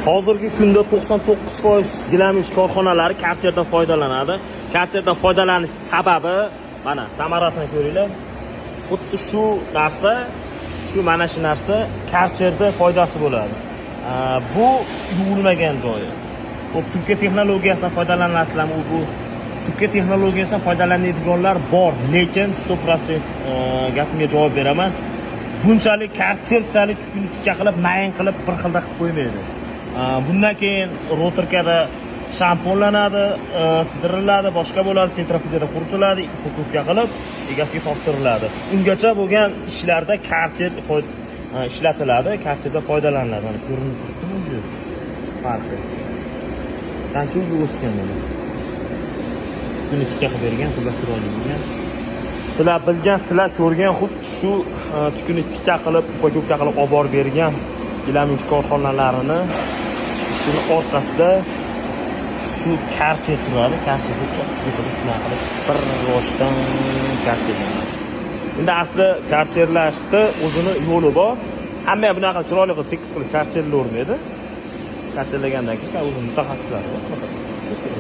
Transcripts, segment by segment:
Hozirgi kunda 99% gilam yuvish korxonalari Karcherdan foydalanadi. Karcherdan foydalanish sababi mana samarasini ko'ringlar. Xuddi shu narsa, shu mana shu narsa Karcherda foydasi bo'ladi. Bu yuvilmagan joyi. Xo'p, Turkiya texnologiyasidan foydalanasizlarmi? U bu Turkiya texnologiyasidan foydalanadiganlar bor, lekin 100% gapimga javob beraman. Bunchalik Karcherchalik tukini tikka qilib, mayin qilib bir xilda qilib qo'ymaydi. Bundan keyin rotorkada shampunlanadi, sidiriladi, boshqa bo'ladi, sentrifugada quritiladi, упаковка qilib egasiga topshiriladi. Ungacha bo'lgan ishlarda Karcher ishlatiladi, Karcherda foydalaniladi. Mana, ko'rinib turibdimi уже farqi? Qancha уже o'sgan mana. Buni tikka qilib bergan, xullas, chiroyli bo'lgan. Sizlar bilgan, sizlar ko'rgan xuddi shu tukuni tikka qilib, упаковка qilib olib borib bergan gilam yuvish korxonalarini ishini orqasida shu Karcher turadi. Karcherni cho'tga qilib, shunaqa qilib bir roshidan karcherlanadi. Endi asli karcherlashni o'zini yo'li bor. Hamma ham bunaqa chiroyli qilib, tekis qilib karcherlavermaydi. Karcherlagandan keyin o'zini mutaxassislari bor.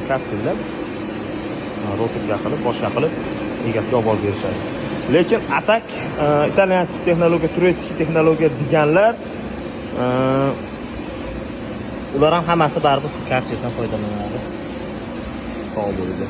Karcherlab, rotorga qilib, boshqa qilib egasiga olib borib berishadi. Lekin а так итальянский texnologiya, турецкий texnologiya deganlar, ular ham hammasi baribir shu Karcherdan foydalanadi. Sog' bo'linglar.